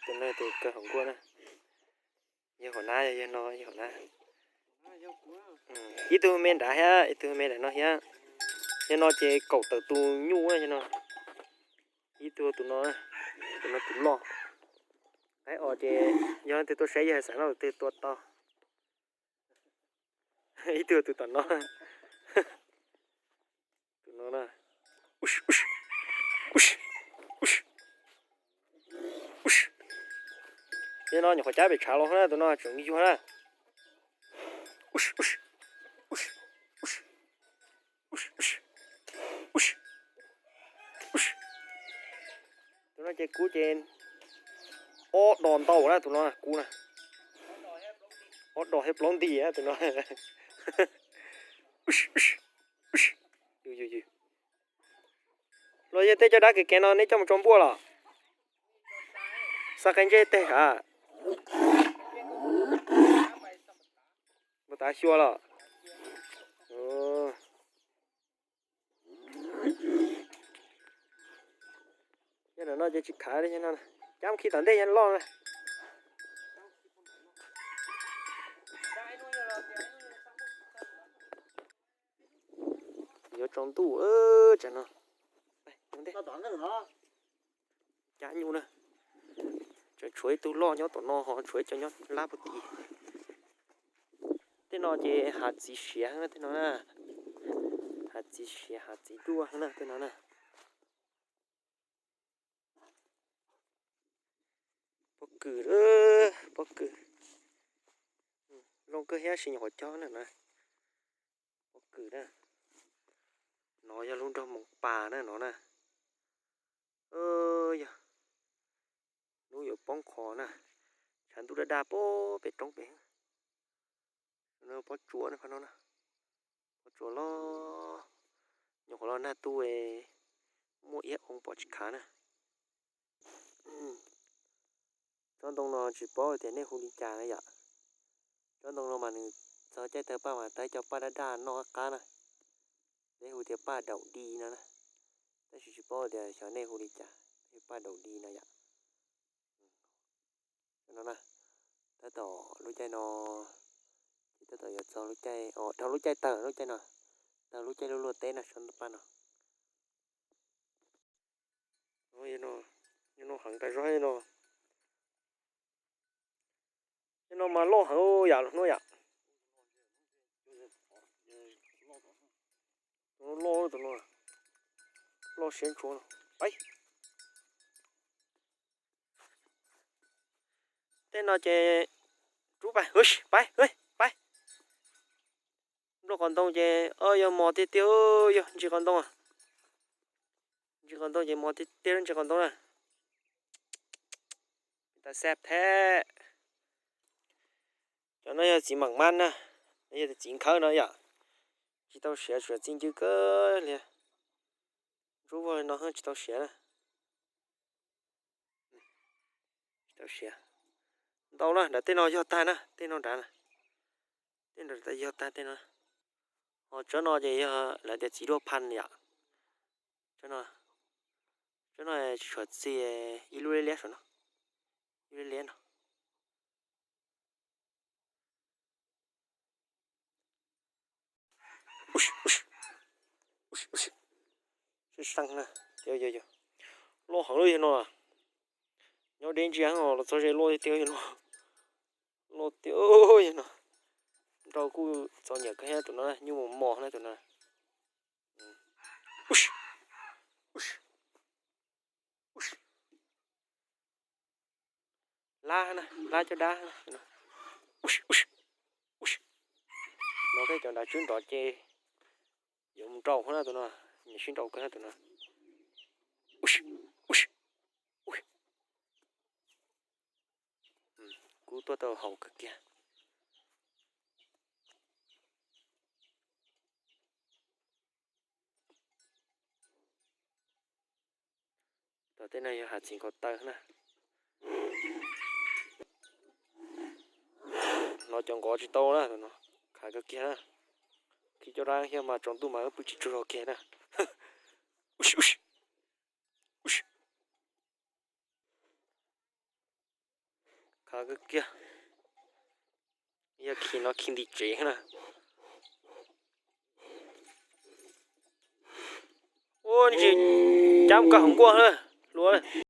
Tus no tus kawg hauv nkuaj na. Yog hom nab, yog no, yog hom nab. Ib tug me nrad thiab, ib tug me nram no thiab. Yog no ces kaum tawm tus nyuj no. Ib tug tus no, tus no tus loj. Qaib os ces yog leej twg tuaj saib yog hais xav noj tus twg tua tau. Ib tug tus tom no. Tus no na. Yog no nyuam qhuav cab pem tshav los na, tus no tseem yuag na. Tus no ces kub ces ob dos ntau na, tus no kub na. Ob dos thiab plaub nti na tus no. Luag yog tej cov dab kev kev no neb coj mus tso npuaj los? Xa qe ntsej teg a? Mus tav xyua los? Yog no ces tsis khav li no, cab mus khi tom ntej yog loj na. Yuav tsaus ntuj tsam no. Cab nyuj na. Tseem tshuav ib tug loj nyob tom no ho tshuav ib co nyob lab puag tim. Tej no ces hav txiv siav na tej no na. Hav txiv siav hav txiv duaj na tej no na. Pob kws, pob kws. Zoo kawg thiab sis nyuam qhuav cog na. Pob kws na. No yog lub nroog Moos Pas na no na. Yog hnub yuav poob qho na. Tshav ntuj daj daj pem roob pem. Pob tsuas na, pob tsuas loj. Nyuam qhuav los nag tu, muaj iab oo pom tsis khav na. Tsob ntoo no tsis paub tias nej hu li cas na yom. Tsob ntoo no mas nws txog caij tawg paj mas tawg cov paj daj daj noj qab qab na. Peb hu tias paj daum di no na. Tab sis tsis paub tias xyov nej hu li cas, paj daum di no yom. No na, tab tom lub caij no, ces tab tom yuav txog lub caij, dhau lub caij tawg lub caij no, tawg lub caij luaj luaj teb na tsob paj no. No heev tas zog no. Tej no mas loj heev yam los hnub yam. Tus no loj, tus no loj siab ntshua no. Tej no ces rub pais, pais, pais. Nplooj qos ntoo ces yog mos tiag tiag, yog ntsis qos ntoo. Ntsis qos ntoo ces mos tiag tiag ntsis qos ntoo na. Tas xab thiab. Cov no yog txiv mam mab na, yog txiv nkhawb no yom. Tsis tau siav, tsuas txi ncw kawg li. Ntsuab vog li no tsis tau siav na. Tsis tau siav. Ntau na, nram tej no yog tag na, tej no nrad na. Tej nrad yog tag tej no. Ho tsob no ces yog lawv tias txiv duaj phaj yom. Tsob no, tsob no tsis tshua txi, ib lub liab liab saum no. Ib lub liab liab no. Loj heev li no, nyob deb ntsia los txog ze loj tiag no. Loj tiag no. Nrau kuj txom nyem kawg thiab tus no, nyuj mos mos na tus no. Lab na, lab caj dab. No tej cov nrad tswb nrov ces yuav mus nrau na tus no, nyiam sib nrau kawg tus no. Kub tuaj tau haum kawg kiag. Tom tej no yog hav txiv nkaus taw na. Hnov cov nqov tsis tau na, tus no khav kawg kiag na. Khi cov dab thiab mas tsaus ntuj mas wb pw tsis tsaug zog kiag na. Khav kawg kiag. Yog khi no khi ntim tsev na. Ua ntsis cab koj hauv nkuaj na, hluas.